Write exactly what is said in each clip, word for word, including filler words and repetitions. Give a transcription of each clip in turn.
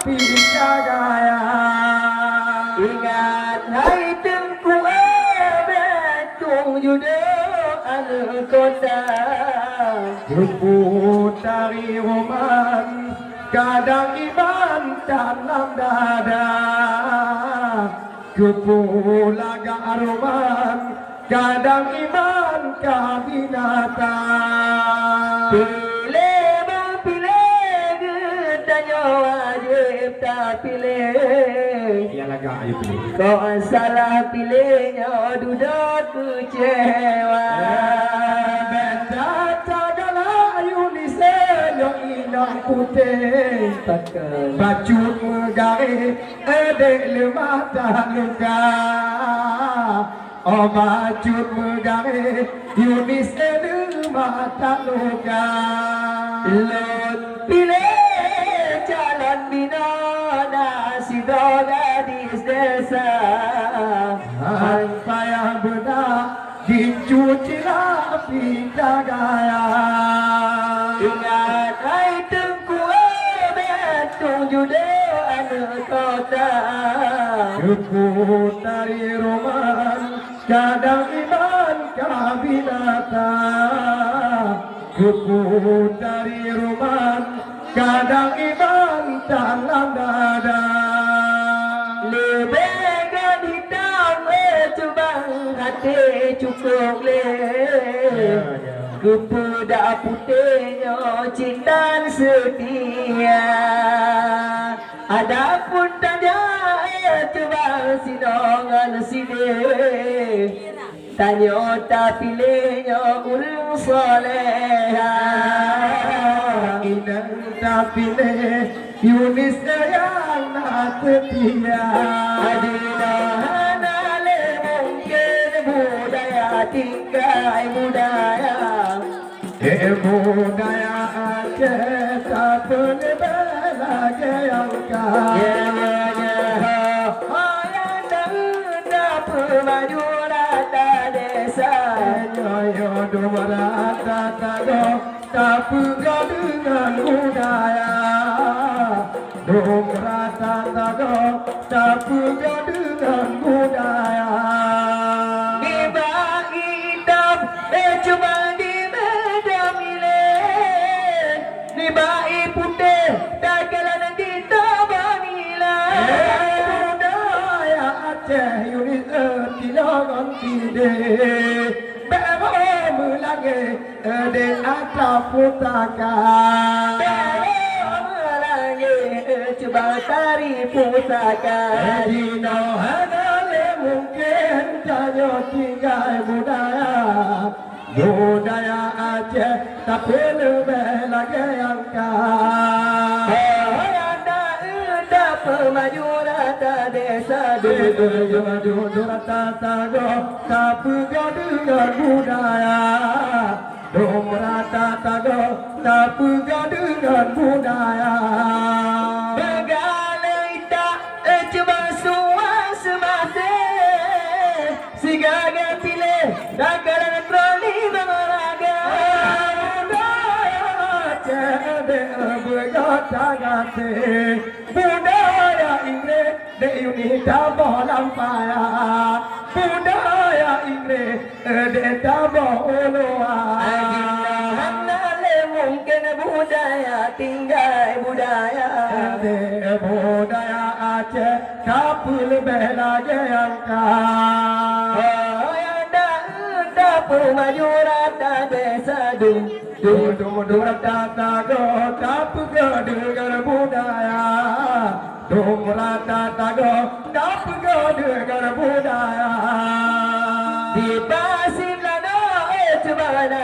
Pita gaya. Ingat hai Teungku, eh, beutung judo aneuk kota. Geuputari ruman, kadang iman dalam dada. Geupeu lagak ruman, kadang iman ka binatang. Piléh bang piléh, geutanyoe wajéb tapiléh. Ya lagak ayo piléh. Kok salah piléh nyoe dudoe keucewa. Eh, beda tagala ayu lise nyoe inong putéh. Pakon? Bacut meugaréh, Edek leumah taluka. Oh bacut meugaréh, Yunis leumah taluka. Lôn piléh calon binoe na sidroe gadis desa. Han payah beuna, gincu cilak pita gaya. Ingat hai Teungku, eh, beutung judo aneuk kota. Geuputari ruman, kadang iman ka binatang. Geuputari ruman, kadang iman dalam dada. Leubeh ngon hitam, eh, cubang até cukôp lé. Ya, ya. Geupeudak putéh nyoe cit dan seutia. Adapun tajak, eh, cubang sinoe ngon sidéh. Tanyoe tapiléh nyoe ureueng soleha. Inong tapiléh Yunis nyang na seutia. Adina hana lé mungken budaya tinggai budaya. Eh, budaya Aceh tapeuleubeh lagèe nyang ka. Ya, ya, ya. Hai aneuk, tapeumaju rata desa. Nyoe dum rata tagoe, tapeugah deungon budaya. Dum rata tagoe, tapeugah deungon budaya. Nibak idam, eh, cuma di medan milék. Nibak ié putéh, takalon di Tabang Nila. Eh, budaya Aceh unik, eh, tinoe ngon sidéh. Bèk meulangèe, eh, di atra pusaka. Bèk meulangèe, eh, cuba tari pusaka. Eh, jinoe hana lé mungken tanyoe tinggai budaya. Budaya Aceh, tapi leubeh lagèe nyang ka. Oh, nyang ka, eh, tapeumaju rata desa. Di, di, di, di, di rata tagoe, tapeugah deungon budaya. Dum rata tagoe, tapeugah deungon budaya. Beugalai tak, eh, cuba suah seumaséh. Sigaga piléh, takalon troli meuraga. Budaya Aceh dek beugata gaséh. Budaya Inggréh dek unik taboh lam paya. Budaya Inggréh dek taboh u luwa. Hana lé mungken budaya tinggai budaya. Dek budaya Aceh tapeulebeh lagèe nyang ka. Oh, nyang ka, tapeumaju rata desa dum. Dum, dum, dum rata tagoe, tapeugah deungon budaya. Dum rata tagoe, tapeugah deungon budaya. Di Pasi Lano, eh, cuba na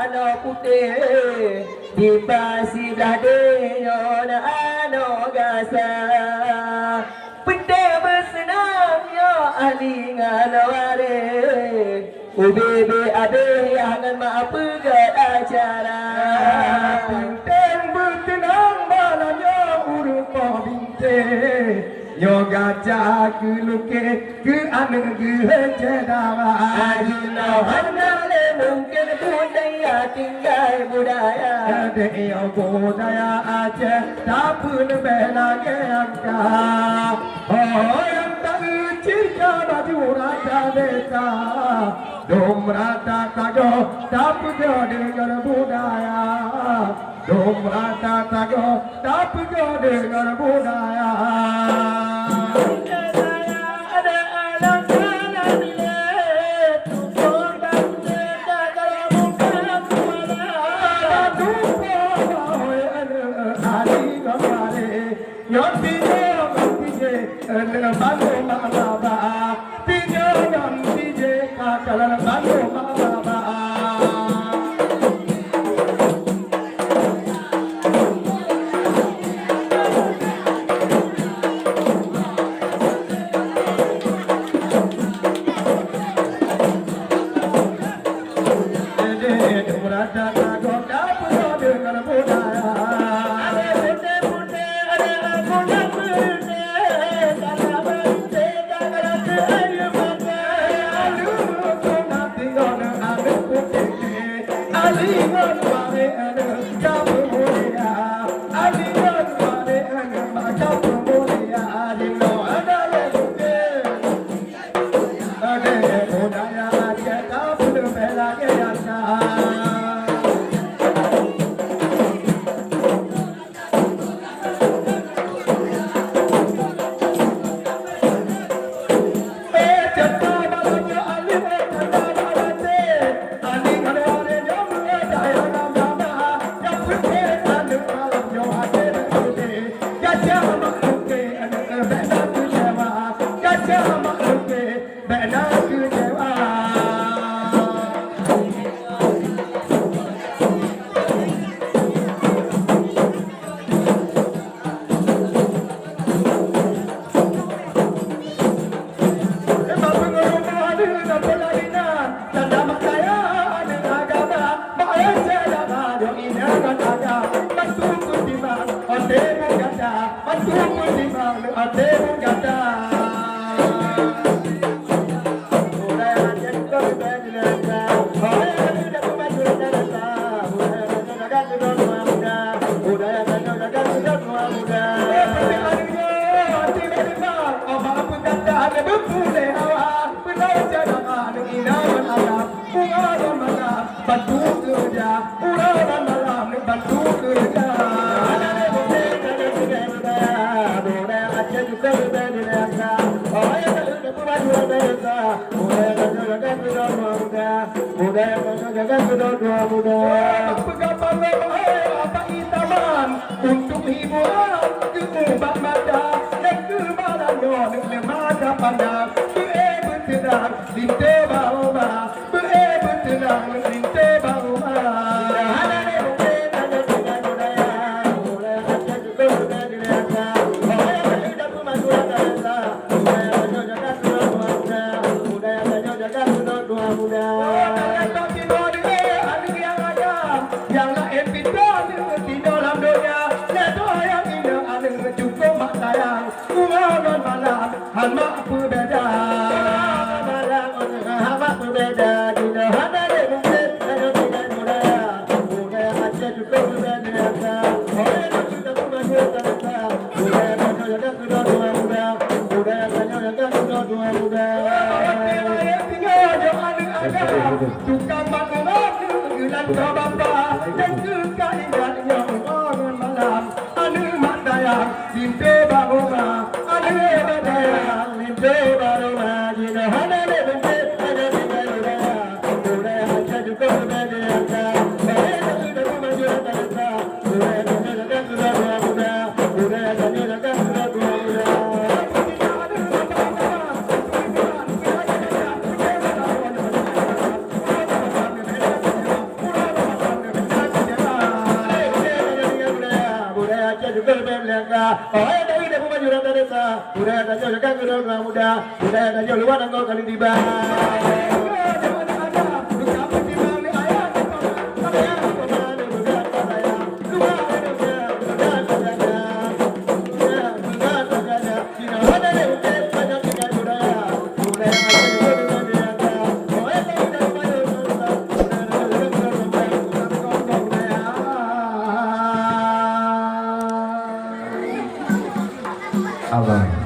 anoe putéh. Di Pasi Bladé nyoe na anoe gasa. Peunteng beuseunang nyoe ahli ngon waréh. Ubé-bé abéh yah ngon mak peugöt acara. Peunteng beuseunang malam nyoe ureueng poh bintéh. Nyoe gaca keu lukée keu aneuk geuh cedara. Jinoe hana lé mungken budaya tinggai budaya. Dek nyoe budaya Aceh tapeuleubeh lagée angka. Oh, nyang ta-eu cit ka baju rata desa. Dum rata sagoe tapeugoe deungon budaya. Dum rata sagoe tapeugoe deungon budaya. Nyoe pinyueng ngon tijé, eh, bandum mak baba. Pinyueng ngon tijé, ka kalon bandum mak baba. Peugah bangga, hai Abah Idaman, untuk hiburan keu ubat mata, dan keu malam nyoe, mata pandang, keu eh, beuteulang, linto baroba, keu eh, beuteulang, linto baroba. Hana lé mungken, hana tinggai budaya, budaya Aceh juga budaya Indonesia. Oh, yang ada pemajuan bangsa. Budaya tanyoe jaga keunoe dua muda. Budaya tanyoe jaga keunoe dua muda. Nyang laén pintoe tinoe lam donya. Nyan toh nyang inong aneuk cukup mak sayang. Uroe ngon malam hana peubeda. Malam hana peubeda. Dinoe hana lé mungken tanyoe tinggai budaya. Budaya Aceh cukup beubeda. Oleh itu kita pun majukan bangsa. Tukang mat ureueng nyoe geulantoe bapa, nyang keu ka ingat nyoe uroe ngon malam. Aneuk mat sayang, linto baroba, aneuk mat sayang, linto baroba, jinoe hana lé mungken, hana tinggai budaya. Budaya Aceh cukup beubeda. Baik, kita pun majukan bangsa. Budaya Aceh juga lebih melengkah. Oh, hai, dari dah pemaju rata desa. Budaya tanyoe jaga keunoe dua muda. Budaya tanyoe luwa nanggroe kali tiba. Amin.